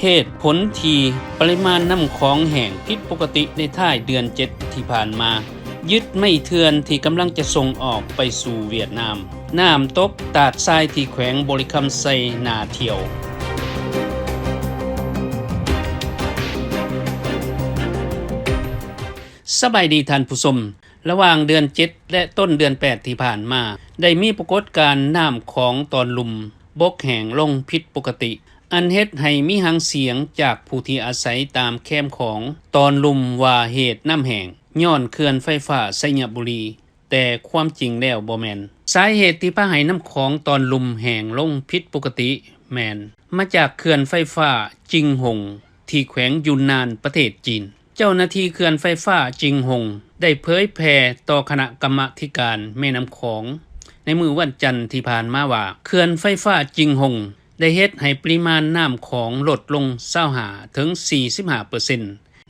ເຫດຜົນທີ່ປະລິມານນ້ຳຂອງແຫ້ງຜິດປົກກະຕິໃນທ້າຍເດືອນເຈັດທີ່ຜ່ານມາ, ຍຶດໄມ້ເຖື່ອນທີ່ກຳລັງຈະສົ່ງອອກໄປສູ່ຫວຽດນາມ, ນ້ຳຕົກຕາດຊາຍທີ່ແຂວງບໍລິຄຳໄຊໜ້າທ່ຽວ. ສະບາຍດີທ່ານຜູ້ຊົມ. ລະຫວ່າງເດືອນເຈັດ ແລະ ຕົ້ນເດືອນແປດທີ່ຜ່ານມາ, ໄດ້ມີປາກົດການນ້ຳຂອງຕອນລຸ່ມບົກແຫ້ງລົງຜິດປົກກະຕິ, ອັນເຮັດໃຫ້ມີຫາງສຽງຈາກຜູ້ທີ່ອາໄສຕາມແຄມຂອງຕອນລຸ່ມວ່າເຫດນ້ຳແຫ້ງຍ້ອນເຂື່ອນໄຟຟ້າໄຊຍະບູລີ, ແຕ່ຄວາມຈິງແລ້ວບໍ່ແມ່ນ. ສາເຫດທີ່ພາໃຫ້ນ້ຳຂອງຕອນລຸ່ມແຫ້ງລົງຜິດປົກກະຕິ ແມ່ນມາຈາກເຂື່ອນໄຟຟ້າຈິງຫົງ ທີ່ແຂວງຢຸນນານ ປະເທດຈີນ. ເຈົ້າໜ້າທີ່ເຂື່ອນໄຟຟ້າຈິງຫົງ ໄດ້ເຜີຍແຜ່ຕໍ່ຄະນະກຳມາທິການແມ່ນ້ຳຂອງໃນມື້ວັນຈັນທີ່ຜ່ານມາວ່າ, ເຂື່ອນໄຟຟ້າຈິງຫົງ ໄດ້ເຮັດໃຫ້ປະລິມານນ້ຳຂອງລົດລົງຊາວຫ້າເຖິງສີ່ສິບຫ້າເປີເຊັນ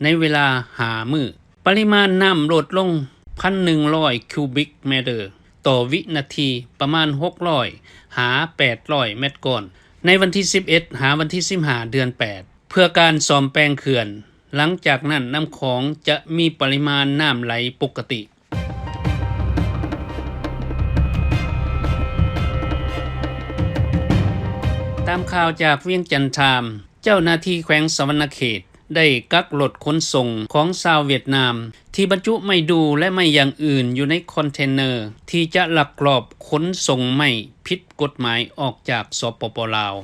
ໃນເວລາຫ້າມື້. ປະລິມານນ້ຳລົດລົງ ໜຶ່ງພັນໜຶ່ງຮ້ອຍ cubic meter ຕໍ່ວິນາທີ, ປະມານຫົກຮ້ອຍຫາແປດຮ້ອຍແມັດກ້ອນ ໃນວັນທີສິບເອັດຫາວັນທີສິບຫ້າເດືອນແປດ ເພື່ອການສ້ອມແປງເຂື່ອນ. ຫຼັງຈາກນັ້ນນ້ຳຂອງຈະມີປະລິມານນ້ຳໄຫຼປົກກະຕິ. ຕາມຂ່າວຈາກວຽງຈັນທາມ, ເຈົ້າໜ້າທີ່ແຂວງສະຫວັນນະເຂດ ໄດ້ກັກລົດຂົນສົ່ງຂອງຊາວຫວຽດນາມ ທີ່ບັນຈຸໄມ້ດູ່ ແລະ ໄມ້ຢ່າງອື່ນຢູ່ໃນຄອນເທນເນີ ທີ່ຈະລັກລອບຂົນສົ່ງໄມ້ຜິດກົດໝາຍອອກຈາກ ສປປ ລາວ,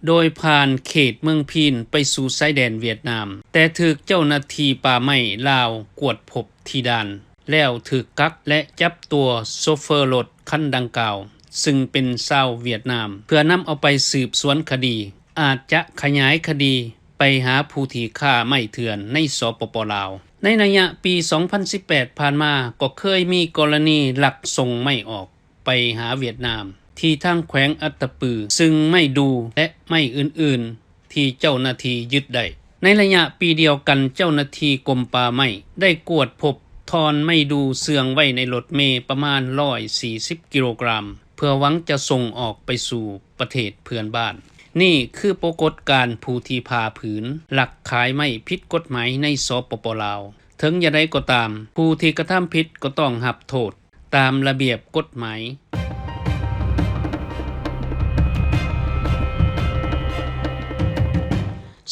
ໂດຍຜ່ານເຂດເມືອງພີນໄປສູ່ຊາຍແດນຫວຽດນາມ, ແຕ່ຖືກເຈົ້າໜ້າທີ່ປ່າໄມ້ລາວກວດພົບທີ່ດ່ານ ແລ້ວຖືກກັກ ແລະ ຈັບຕົວໂຊເຟີລົດຄັນດັ່ງກ່າວ, ຊຶ່ງເປັນຊາວຫວຽດນາມ, ເພື່ອນຳເອົາໄປສືບສວນຄະດີ. ອາດຈະຂະຫຍາຍຄະດີໄປຫາຜູ້ທີ່ຄ້າໄມ້ເຖື່ອນໃນ ສປປ ລາວ. ໃນໄລຍະປີສອງພັນສິບແປດຜ່ານມາ, ກໍເຄີຍມີກໍລະນີລັກສົ່ງໄມ້ອອກໄປຫາຫວຽດນາມ ທີ່ທາງແຂວງອັດຕະປື, ຊຶ່ງໄມ້ດູ່ ແລະ ໄມ້ອື່ນໆ ທີ່ເຈົ້າໜ້າທີ່ຍຶດໄດ້. ໃນໄລຍະປີດຽວກັນ, ເຈົ້າໜ້າທີ່ກົມປ່າໄມ້ໄດ້ກວດພົບທ່ອນໄມ້ດູ່ເຊື່ອງໄວ້ໃນລົດເມປະມານຮ້ອຍສີ່ສິບກິໂລກຣາມ, ເພື່ອຫວັງຈະສົ່ງອອກໄປສູ່ປະເທດເພື່ອນບ້ານ. ນີ້ຄືປາກົດການຜູ້ທີ່ຜ່າຜືນ, ລັກຂາຍໄມ້ຜິດກົດໝາຍໃນ ສປປ ລາວ. ເຖິງຢ່າງໃດກໍຕາມ, ຜູ້ທີ່ກະທຳຜິດກໍຕ້ອງຮັບໂທດຕາມລະບຽບກົດໝາຍ.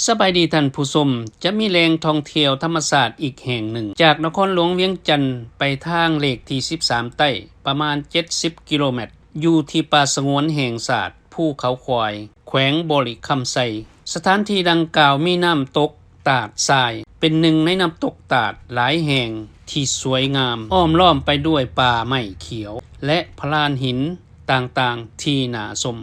ສະບາຍດີທ່ານຜູ້ຊົມ, ຈະມີແຫຼ່ງທ່ອງທ່ຽວທຳມະຊາດອີກແຫ່ງໜຶ່ງ ຈາກນະຄອນຫຼວງວຽງຈັນໄປທາງເລກທີສິບສາມໃຕ້ ປະມານເຈັດສິບກິໂລແມັດ, ຢູ່ທີ່ປ່າສະຫງວນແຫ່ງຊາດ ພູເຂົາຄວາຍ, ແຂວງບໍລິຄຳໄຊ. ສະຖານທີ່ດັ່ງກ່າວມີນ້ຳຕົກຕາດຊາຍ ເປັນໜຶ່ງໃນນ້ຳຕົກຕາດຫຼາຍແຫ່ງທີ່ສວຍງາມ, ອ້ອມລ້ອມໄປດ້ວຍປ່າໄມ້ຂຽວ ແລະ ພະລານຫີນຕ່າງໆທີ່ໜ້າຊົມ.